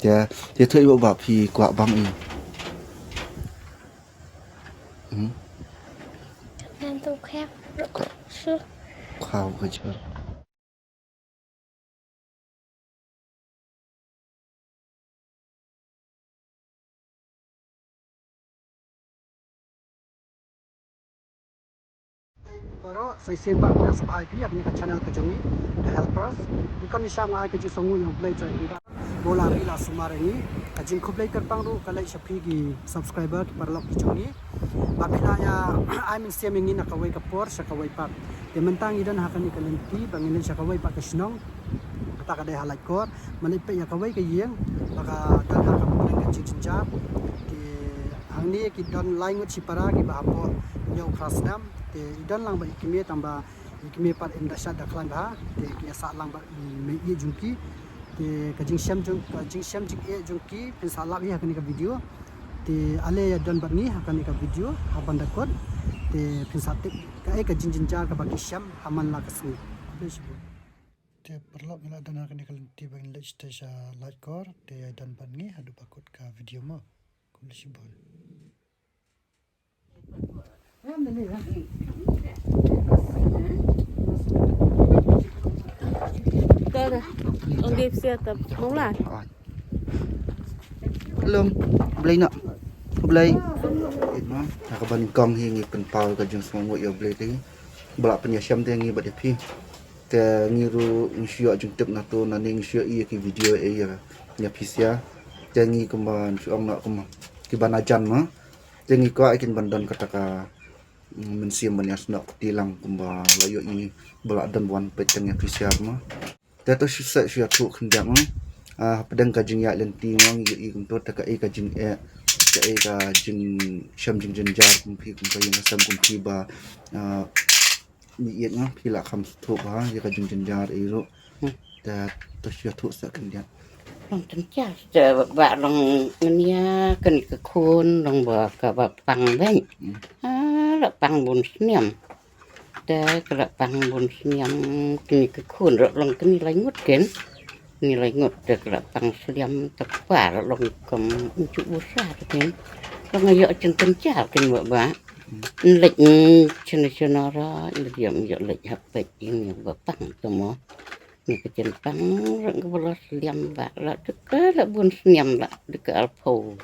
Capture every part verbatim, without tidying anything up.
Te, te thoi ba ba phi kwah bang i. Hmm? Nan tu khap. Ka, khau ka jor. Baroh, sa shisien ba phi ïa subscribe ïa kane ka channel ka jong ngi, The Helpers. Ngi kwah ïa shim nga ai ka jingsngewnguh ïa U Blei jong ngi ba u la ri la sumar ïa ngi. Ka jingkhublei kyrpang ruh ka leit sha phi ki subscriber ki paralok ki jong ngi. Ba phi la ïa ai mynsiem ïa ngi na kawei ka por sha kawei pat. Te mynta ngi don ha kane ka lynti ba ngin leit sha kawei pat ka shnong. Kata ka dei ha Laitkor. Mynta peit ïa kawei ka ïing ba ka don ha ka pdeng ka jingjynjar. Te hangne ki don lai ngut shipara kiba hapoh Hynñiewkhlasnam. Te i don lang bad i kmie tang ba i kmie pat im da shad da khlaiñ bha. Te ki ïa sah lang bad i mei ïeit jong ki. Te ka jingshem jong, ka jingshem jingeh jong ki phin sa lap hi ha kane ka video. Te ale ïa don bad ngi ha kane ka video ha ban da kut. Te phin sa tip kaei ka jingjynjar kaba ki shem ha man la ka sngi. Khublei shibun. Te paralok, ngi la don ha kane ka lynti ba ngin leit sha Laitkor. Te ïa don bad ngi haduh ba kut ka video mo. Khublei shibun. Long, Blei na. Blei. Ina, ha kaba nyngkong hi ngi pynpaw ka jingsngewnguh ïa U Blei te. Ba la pynïashem te ngi bad ïa phi. Te ngi ruh ngi shu ïoh jingtip na to, nangne ngi shu ïohi ïa ki video ïa, ïa phi sha. Te ngi kumba ngi shu ong na kumba kiba na jan ma. Te ngi kwah ïa kin ban don kata ka, mm, mynsiem ban ïasnoh kti lang kumba la ïohi ba la don ban peit tang ïa phi sha ma. Te to shu sa shu ïathuh khyndiat ma. Ah, hapdeng ka jingïaid lynti ma ngi ïohi kumto te kaei ka jingeh, kaei ka jingshem jingjynjar kum phi kum ka ïing ka sem kum phi ba, ah, ngi ïeit nga phi la kham sngewthuh bha ïa ka jingjynjar ei ruh. Hmm. Te to shu ïathuh sa khyndiat. Long jynjar te ba long ngin ïa kane ka khun long ba kaba pang beit. Hmm. Ah, la pang bun snem. Te ka la pang bun snem kane ka khun ruh long kane lai ngut ken. Kane lai ngut te ka la pang snem te kpa ruh long kam njuk busa te ken. Long ïoh jingkynjar ken ba ba. Leit, mm, shano shano ra, leit ïa, ïa leit hapdeng ïa ba pang to mo. Ni ka jingpang rang ka ba la sliam ba la deka la bun sniam la deka arphew.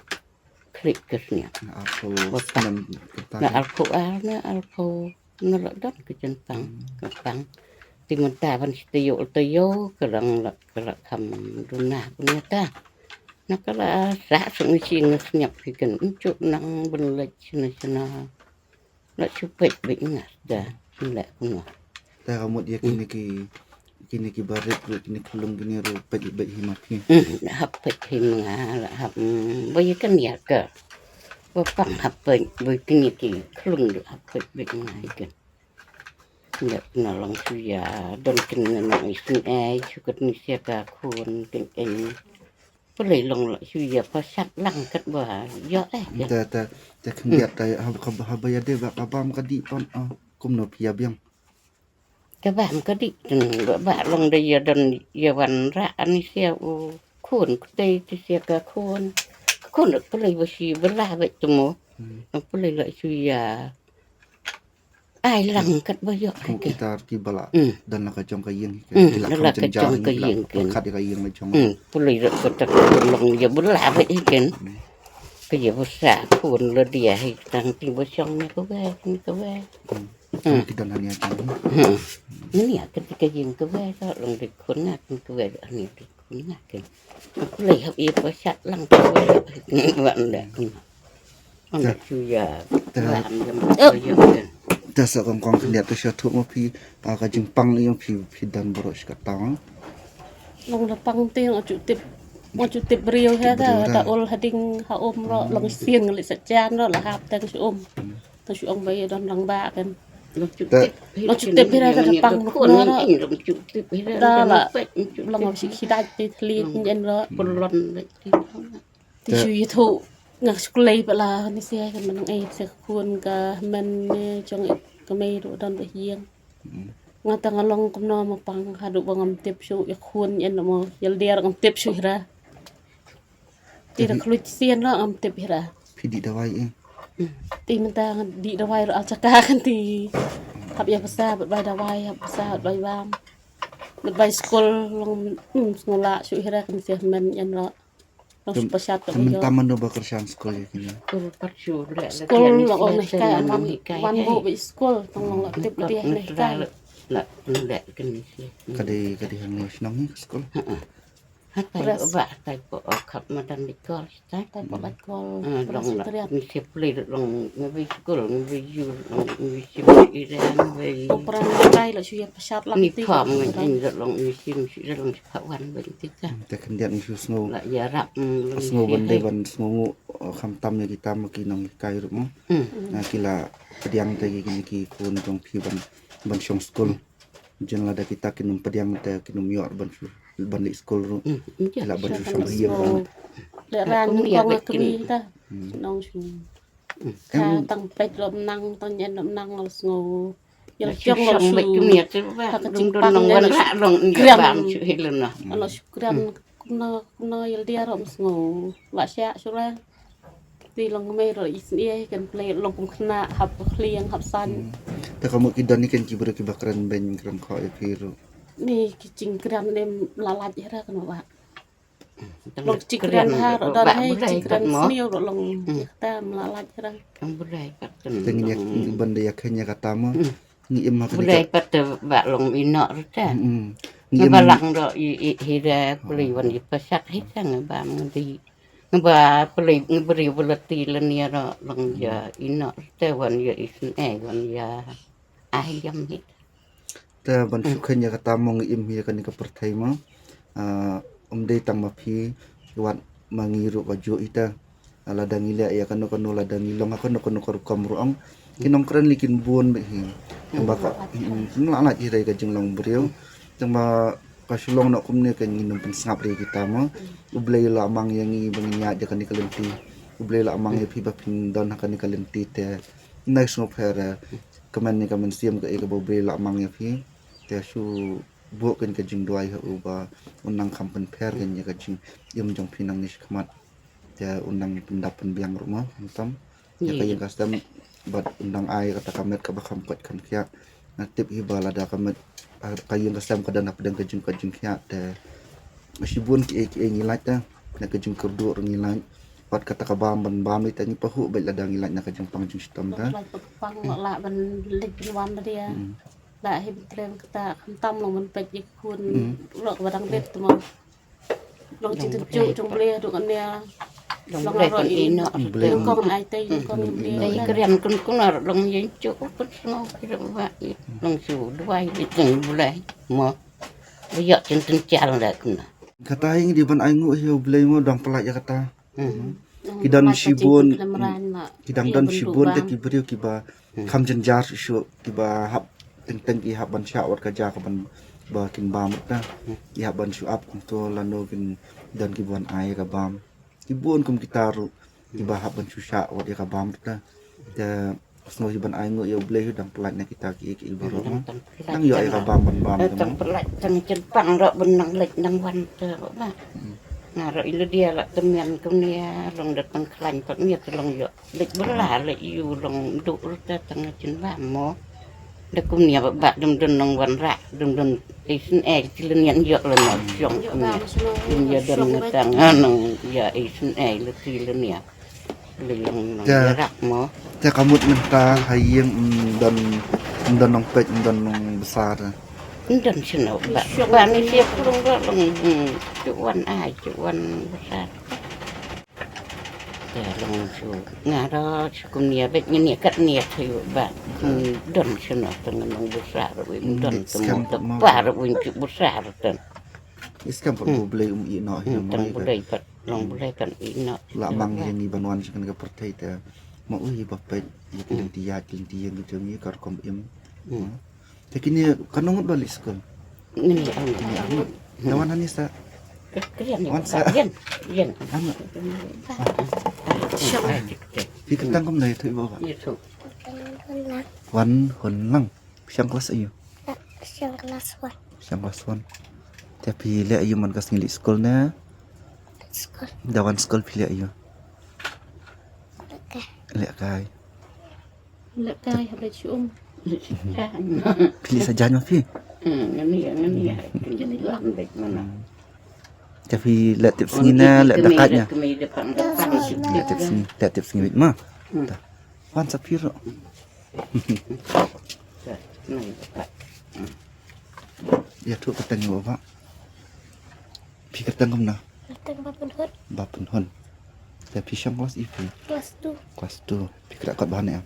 Klik ka sniam. Arphew ba pang. Sniam ka tang. Na arphew ar na arphew na la don ka jingpang. Hmm. Ka pang. Te mynta ban shi taïew taïew ka rang la, ka la kham duna kumta. Na ka la sah suk ngi shi nga sniap hi kan njuk nang ban leit shano shano. La shu peit beit nga da leh kumno. Te ka mut ïa kine ki, kine ki barit ruh kine khlung kine ruh peit beit hi ma phi. Hmm, la hap peit hi ma nga la hap, hmm, ba ïa kane ïa ka. Ba pang hap peit ba kine ki khlung ruh hap peit beit nga hi kan. Ïa na long shu ïa don kine na nong isynei shu kat ni sia ka khun kine. Pule long la shu ïa pasat lang kat ba ïa eh. Te, te, te khyndiat te hab-, hab-, haba ïa dei ba ka bam ka dih pon, ah, kumno phi ïa biang. Ka bam ka dih, hmm, ba, ba long da ïa don ïa wan ra ani sia u khun kutei te sia ka khun. Ka khun pule ba shi bela ba tumo. Hmm. Pule la shu ïa ai lang kat ba ïoh. Kum kita ki ba la, hmm, don la ka jong ka ïing, hmm, ki la don la ka jong ka ïing, ki la pyrkhat ïa ka ïing la jong. Hmm, pule la ka tak long ïa bela ba i ken. Hmm. Ka ïa ba sa khun la dia hi tang ti ba shong ni ka wei, ni ka wei. Hmm. Hmm. Ki don la nia jong. Hmm. Ni nia ka ti ka ïing ka wei ka long di khun nga ni ka wei ni di. Nga ken. Pule hap ïa pasat lang pule hap ïa wan da. Wan da shu ïa. Te, wan da shu ïa ken. Te sa kong kong khyndiat to shu ïathuh ma phi, ah, ka jingpang ïa phi, phi don baroh shi katta. Long da pang te nga shu tip. Nga shu tip briew ha da, da ol hading ha um ro, long sien ngi leit sa jan ro, la hap tang shu um. Hmm. Te shu ong ba ïa don rangbah kan. Long shu tip hi, long shu tip hi da pang khun ro. Long shu tip hi da la. Long shu khidai te thli nyen ro. Pulon. Te shu ïathuh nga shu klei ba la ni sia kan nang ei te khun ka men ne jong i ka mei ruh don ba hiang. Hmm. Nga tang long kumno ma pang haduh ba ngam tip shu ïa khun nyen mo ïa lder ngam tip shu hi ra. Te da khluit sien lo ngam tip hi ra. Phi dih dawai eh. Te mynta dih dawai ruh al jaka kan te. Hap ïa basa bad bai dawai, hap basa bad bai bam. Bad bai skul long, hmm, sngew lah shu hi ra kan sien men ïan lo. Long shu pashat ka mynta mano ba kyrshan skul ïa kine. Skul long ong na hikai aman wan buh ba skul tang long la tip la dei na hikai. Ka dei, ka dei hangne shnong hi ka skul. Hatai ba, hatai ba, oh, khap madan di kol, hatai. Hatai ba lait kol. Ah, long la, ni sep le long, ngi bi skul, ngi bi yu, long, ngi bi sep ira, ngi bi. To pran kai la shu ïa pashat la ni ti. Pam ngi ing long, ngi sim si long si pha wan ba ti ta. Te khyndiat ngi shu sngew. La ïa rap, mm, long sngew ban dei ban sngew ngu, oh, kham tam ïa kita ma ki nonghikai ruh mo. Hmm. Na ki la pdiang te ki, ki, ki khun jong phi ban, ban shong skul. Jen lada kita kin ym pdiang te kin ym ïoh ban shu, ban leit skul ruh. Hmm, hmm, ïa. Lah ban shu shong ïa ban. Leh ran nyngkong ha kmie ta. Hmm. Nong shu. Hmm. Ka tang peit ruh ym nang, tang ñian ruh ym nang, la sngew. Ïa la shong la shu. Ka jingpang la shu kren. La shu kren kumno kumno ïa la dia ruh ym sngew. La shah shu la. Te long mei ruh isynei kan pynleit long kum khynnah hap khlieng hap san. Hmm. Te ka mut ki don ni kan ki briew kiba kren beiñ kren khoh ïa phi ruh. Ni ki jingkren ne ym lah lait ïa ra kan ba. Long jingkren ha ruh don hei jingkren sniew ruh long ïa kata ym lah lait ïa ra. Te ngin ïa ban da ïa khein ïa kata mo. Hmm. Ngi im ha kane ka. Bulai pat te ba long ïehnoh ruh te. Mm-mm. Ngi im. Nga ba lang ruh i, i, hi da pule wan i pasak hi te nga ba mengdi. Nga ba pule ngi briew ba lati lane ruh long ïa ïehnoh ruh te wan ïa isynei wan ïa ai ïam hi. Te ban shu khein ïa kata mo ngi im hi ha kane ka pyrthei mo. Ah, ym dei tang ma phi wat ma ngi ruh ka juh hi te. Lada ngi leh ïa kano kano, lada ngi long ha kano kano ka rukom ruh ong ki nongkren lei kin bun beit hi. Tang ba ka, mm, kin lah lait hi re ka jinglong briew. Tang ba ka shu long noh kumne ka ngin ym pynsngap re kita mo. U Blei u la mang ïa ngi ba ngin ïaid ïa kane ka lynti. U Blei u la mang ïa phi ba phin don ha kane ka lynti te. Nai sngewpher, eh, kmen ïa ka mynsiem kaei kaba U Blei u la mang ïa phi. Te shu buh kein ka jingduwai ha u ba un nang kham pynpher kein ïa ka jingim jong phi nangne shakhmat. Te un nang pyndap pynbiang ruh mo, khamtam. Ïa ka ïing ka sem bad un nang ai kata ka met kaba kham koit kham khiah. Nga tip hi ba lada ka met, ah, ka ïing ka sem ka don hapdeng ka jing, ka jingkhiah te shibun kiei kiei ngi lait te. Na ka jingkyrduh ruh ngi lait. Bad kata ka bam ban bam ïa te ngi pahuh beit lada ngi lait na ka jingpang jingshitom te. Lait pang lah ban leit ban wan lade. Hmm. Lah hi ban trei kata khamtam long ban peit ïa ka khun ruh kaba dang bit te mo. Long jingtynjuh jong Blei haduh kane. Long Blei kan ïehnoh. Long kong ai tei long kong ïa Blei. Ai kren kun kun ar long ïehnoh kun sngew ki ruh ba long shu duwai ïa jong Blei mo. Ba ïoh jingtynjuh la kun. Kata hi ngi dei ban ai nguh ïa U Blei mo dang pynlait ïa kata. Hmm. Ki don shibun, ki dang don shibun te ki briew kiba kham jynjar shuh kiba hap teng teng ki hap ban shah wat ka ja ka ban ba kin bam ta. Ki hap ban shu ap kumto lano kin don kiba wan ai ka bam. Ki bun kum kita ruh kiba hap ban shu shah wat ïa ka bam ta. Te Sngew hi ban ai nguh ïa U Blei hi dang pynlait na kita kiei kiei baroh. Dang ïoh ïa ka bam ban bam. Dang pynlait tang jin pang ruh ban nang leit nang wan te ruh ba. Nga ruh i lade la tymmen kumne long da tang khlaiñ pat ngi te long ïoh leit bela leit ïu long duh ruh te tang jin bam mo. Da kumne ba ba dum dun nang wan rah dum dun isynei ki lynñian ïoh la nang jong kumne. Ïa don ngi tang nang ïa isynei la ki lynñian. Te ka mut mynta ha ïing ym don, ym don nongpeit, ym don nongbsa te. Ym don shano ba, ba ni sia pulung ba long, hmm, shu wan ai, shu wan bsa. Te long shu nga ruh shu kumne beit ngi ne katne te ba. Ym don shano te ngi nongbsa ruh ym don te mo te ba ruh ym shu bsa ruh te. Is kam pat U Blei um ïehnoh hi. Tang U Blei pat. Long Blei kan ïehnoh. La mang ïa ngi ban wan sha kane ka pyrthei te. Ma u hi ba peit ïa ki lynti ïa ki lynti ïa ngi jong ngi ka rukom im. Te kine ka nongut ba leit skul. Ngi ni ang. Ngi ang. Te wan hani sa. Wan sa. Ïen, ïen. Ano. Phi kyntang kumno ïathuh ba ba. Ïathuh. Wan Hun Lang. Phi shang klas aïu? Shang klas one. Shang klas one. Te phi leh aïu man ka sngi leit skul ne? Da wan skul phi leh ïa. Leh kai. Leh kai ha leh shu um. Phi leh sa jan ma phi. Ngani ngani. Ngani lam dek mana. Te phi leh tip sngi ne leh da kat ne. Leh tip sngi, leh tip sngi ma. Wan sa phi ro. Ïa tu ka tang ïa ba. Phi kyrteng kumno? Kyrteng Ba Pynhun. Ba Pynhun. Te phi shong klas ïa phi? Klas two. Klas two. Phi kra kot ba ne em?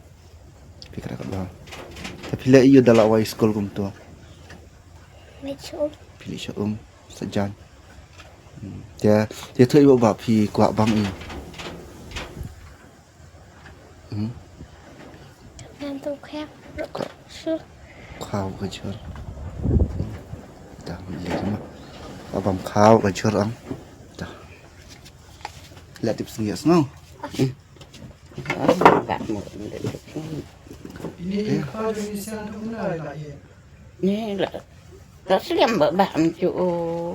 Phi kra kot ba. Te phi leh ïa da la wai skul kumto. Leh shu um. Phi leh shu um. Sa jan. Te te tu ïa ba phi kwah bang ïa. Hmm. Ngan tu khap. Ka. Sure. Khaw ka jhur. Ta, ïa ma. Abang khaw ka jhur ang. Ta. Leh tip sngi sngew. Hmm. Ini kau di sana tu mana lagi? Ni lah. Ta sliam ba ba am chu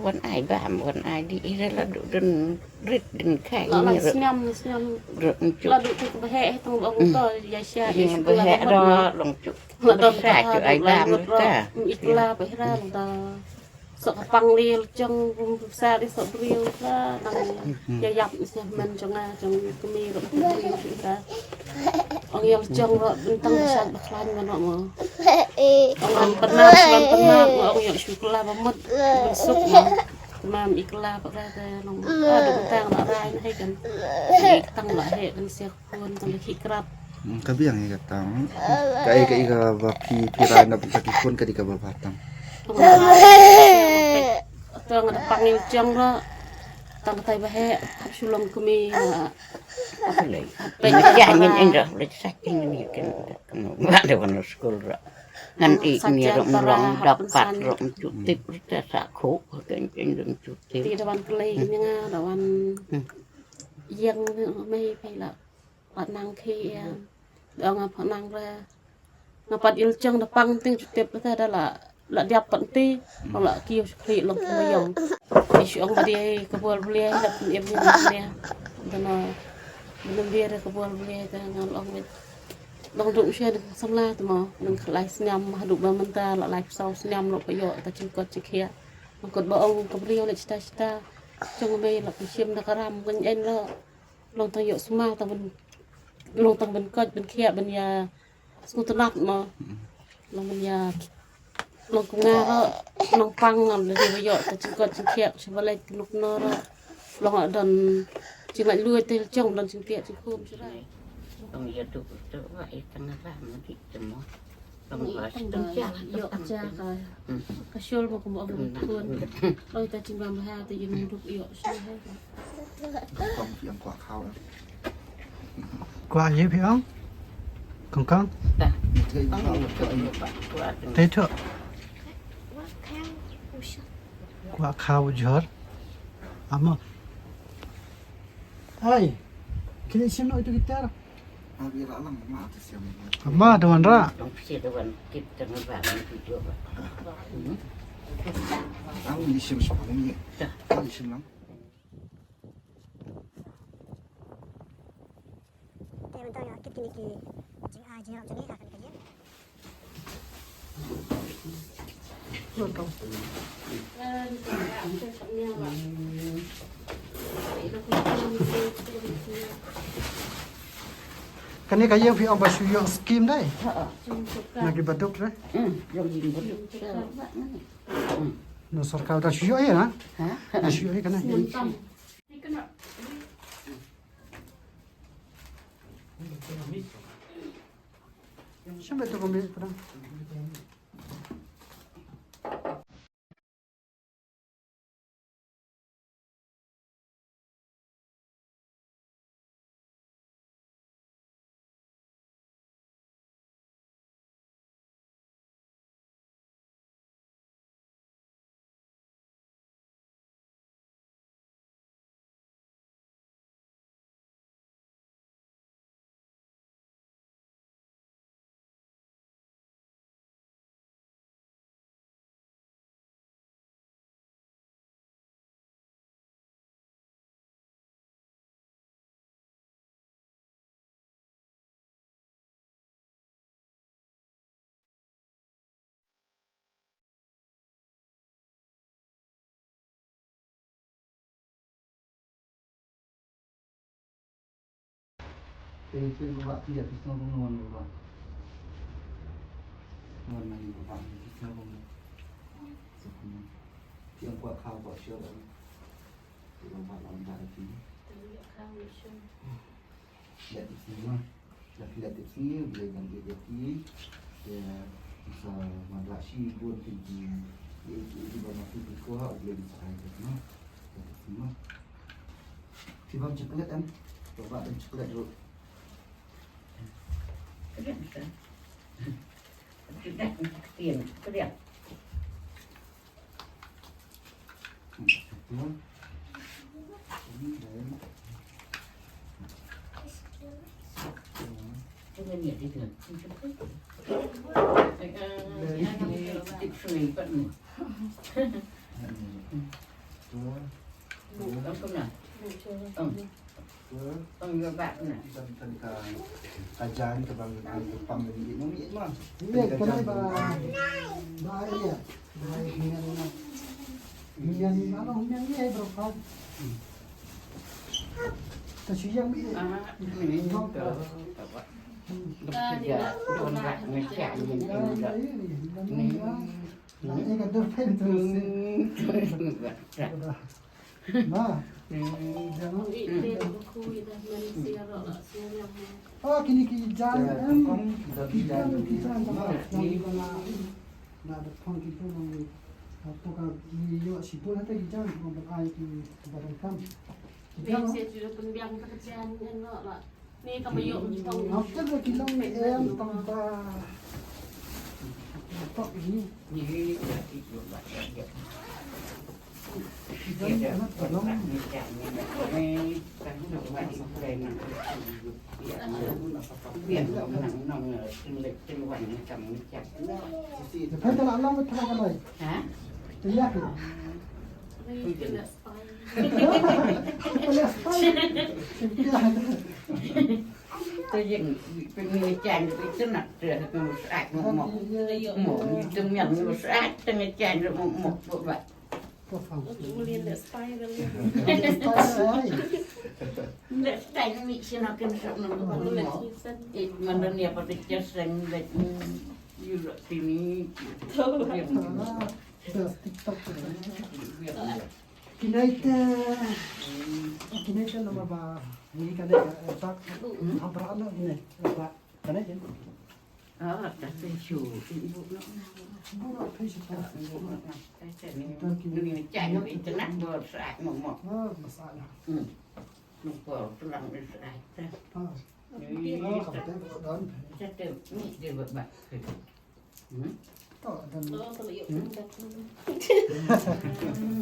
wan ai ba am wan ai di ira la du dun rit dun kai. La la sniam sniam. Rit am chu. La du tu ba he tu ba to ya sha. Ba he ro long chu. La do sa chu ai ba am ta. Ikla ba hira ta. Sok pang li jong rum sa di sok briew la nang ya yap sniam men jong a jong kmi ro ta. Ong ïa la jong ro bentang ba shat ba khlaiñ ba noh mo. Ong wan pynap, wan pynap mo, ong ïoh shu kylla ba mut. Ban suk mo. Mam i kylla ba ka te long. Ka duk tang la rai na hei kan. Hei tang la hei kan sia khun tang la khi krap. Hmm, ka biang hi ka tang. Ka ei ka ei ka ba phi phi rai na bynta ki khun ka dei ka ba ba tang. Tang la rai. Tang da pang ïa la jong ro. Tang ka tai ba hei hap shu long kmi. Lei. Pynjah nyin in dah lei sak in ni kan kan ba da wan skul ra. Ngan i ni ra mlong dapat ra mchu tip ra sa khu kan kan ra mchu tip. Ti da wan klei ni nga da wan yang mei pei la. Pat nang khi ya. Da nga pat nang ra. Nga pat il chang da pang ting chu tip ta da la la diap pat ti. Ong la kiew shu khri long kum yong. I shu ong ba dei ka bol beliai da pun im ni beliai. Da na beliai da ka bol beliai da nga long wit. Long duk shu da samla tu mo nang khlai sniam haduh ba mynta la lai psaw sniam lo ka yo ta chingkot chingkhia. Nang kot ba ong ka beliai la chita chita. Chong mei la pishim da ka ram kan en lo. Long tang ïoh sumar tang ban long tang ban koit ban khiah ban ïa sngewtynnat mo. Long ban ïa long kum nga ro long pang ngam da dei ba ïoh ta jingkoit jingkhiah sha ba leit kynuk no ro. Long don jinglait lui te jong don jingtiah jingkhum sha rai. Long ïa tu tu wa i tang ra ma di te mo. Ïoh ja ka, ka shul mo kumba ong ka khun. Oi ta jingbam bha ta ïa nang duk ïoh shul ha. Kong phi ong kwah khaw. Kwah ïa phi ong? Kong kong. Tei thu. Kwah khaw jhur. Amo. Ai. Kini sim no itu gitar. Ma da wan ra. Kane ka ïing phi ong ba shu ïoh skim dei. Ha, ha. Na ki baduk re. Hmm, ïoh ki baduk. Hmm. Na sorkar da shu ïoh ïa na. Ha? Da shu ïoh ïa kane. Shu baduk kami pada. Te te ba ba ti ya ti song ba mon ba. Mon na ni ba ba ti song ba mon. Ti yang kwa kha kwa sio ba. Ti ba ba long ba ti. Ya ti song ba. Ya ti song ba. Ya ti song ba. Ya ti song ba. Ya sa ma la shi bun ti ti. Ya ti ba ma ti ko ha blen sa ai no. Ya ti song ba. Ti bam chocolate em. Ba ba bam chocolate ro. Ka jan ka bang ka pang ni ni ni ma. Ni ka jan ba ba ya. Ba ya ni na. Ni ni ma no ni ni bro ka. Ta shi yang ni. Ah, ni ni ka. Ka ba. Ka ni na. Don rak ni ka ni ni. Ni. Ni ka dur pen tu. Ma. Ah, kini ki jan em. Ki jan, ki jan. Na da pang ki tu nang. Apa ka ni yo si tu hata ki jan ko ba ai ki ba dang kam. Ki jan. Ni ka ba ïoh. Hafta ba ki long em tang ba. Tok ni. Ni ki ïoh ba. Ki jan amat ba long. Te pynta la long ba thala ka lai. Ha? Te ïa ki. Te ïeng pynmih jan pyntynnat te pynmih syaid mo mo. Mo, pynmih syaid te jan mo mo. Ba. Let's try mi sino kin sok no mo. Eh, mana ni apa te just send let me you look to me. Plastic top. Kinaita, kinaita nama ba, ni kane, eh, bak, abra no kine, bak, kane je. Ah, ta shu, ibu no. Ibu no, phi shu ta. Ibu no, ta shu ni. Ni ni cai ni internet bor sa mo mo. Ah, masalah. Hmm. Mo bor tulang ni sa. Ah. Ni. Oh, kata don. Kata ni dia ba. Hmm? To, dan. To, to, yuk, hmm?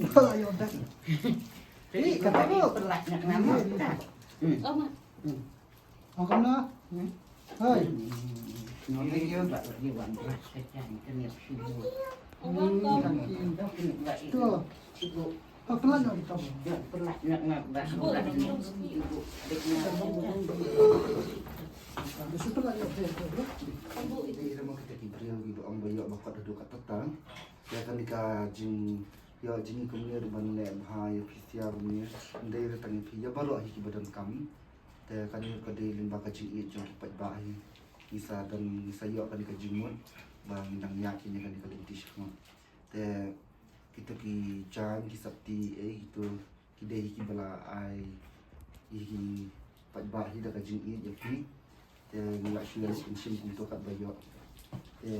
To, yuk, dan. Ni, kata ko. Pelah nak nama. Hmm. Oh, ma. Hmm. Ako na. Hmm? Hai. Hmm. Ni dia ba dia wan ras kacang kena sibuk. Hmm. To. Sibuk. Ïa kane ka jingïoh jingïa kumne ruh ban leh bha ïa phi sia kumne. Ym dei tang ïa phi, ïa baroh hi kiba donkam. Te kane ruh ka dei lyngba ka jingïeit jong ki paidbah hi. Ngi sa don, ngi sa ïoh kane ka jingmut ba ngi dang ïaid kine kane ka lynti shakhmat. Te kito ki jaiñ, ki sopti, eh, kito ki dei hi kiba la ai ïa ki paidbah hi da ka jingïeit ïa phi. Te ngi la shu ïa leit pynshim kumto katba ïoh. Te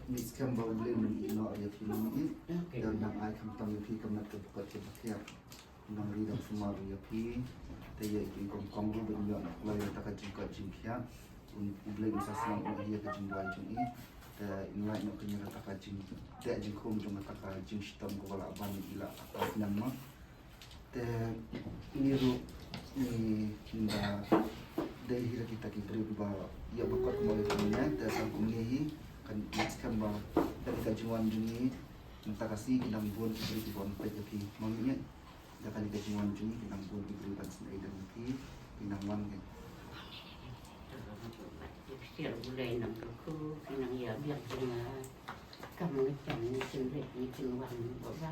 ngi skhem ba U Blei un ïehnoh ïa phi ngi. Te un dang ai khamtam ïa phi ka met ka bukut kaba khia. Un dang ri dang sumar ïa phi. Te ïa i kong kong ruh ba ngi ïoh na kloi ïa ta ka jingkoit jingkhiah. Un, U Blei un sa sngap noh ïa ka jingduwai jong i. Te ngi lait noh kane kata ka jing, te jingkhum jong kata ka jingshitom kaba lah ban i la ka snem ma. Te ngi ruh ngi, ngi da dei hi da kita ki briew kiba ïa ba kot mo ïa kumne, te tang kumne hi kan skhem ba da ka jingwan jong ngi mynta ka sngi ki dang bun ki briew kiba wan peit ïa phi. Ma ngi ïa da kane ka jingwan jong ngi ki dang bun ki briew ban sngewdon ïa phi, ki dang wan ki. Sir Bulei nang ruku, ki nang ïa biang jong nga. Kam ngi chan ngi chin rit ngi chin wan ba ba.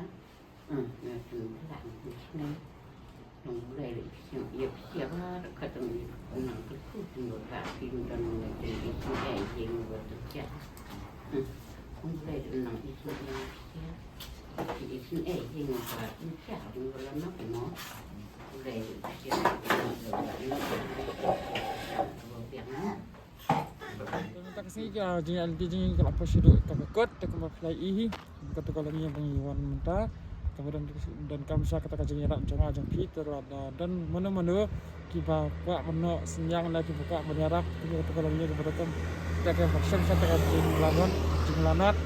Hmm, ngi chin lang ngi chin. Nong Blei le ïa phi ïa phi ba ka tang nang ka ku tin ba ka phi don nang ka tin ïa phi ïa ïa ba tu ïa. Nong Blei le nang ïa phi ïa phi ïa phi ïa ïa ba tu ïa ba la na ko mo. Blei le ïa phi ïa ba na ko mo. Mynta ka sngi ka jingïaid lynti jong ngi ka la poi shaduh ïa ka ba kut, te kumba phi la ïohi hi. Kata ka long ïa ba ngi wan mynta. Kaba don, donkam sha kata ka jingïarap jong nga jong phi, te lada don mano mano kiba kwah ban noh synñiang lane kiba kwah ban ïarap, kata ka long ïa kaba donkam. Te ka ba shem sha kata ka jinglanot, jinglanot.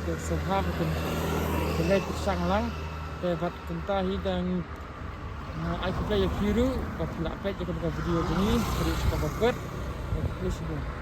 Te sngewbha ba kin, kin leit pyrshang lang. Te bad kumta hi dang, ah, ai khublei ïa phi ruh ba phi la peit ïa kata ka video jong ngi, ka dei kaba kut. Khublei shibun.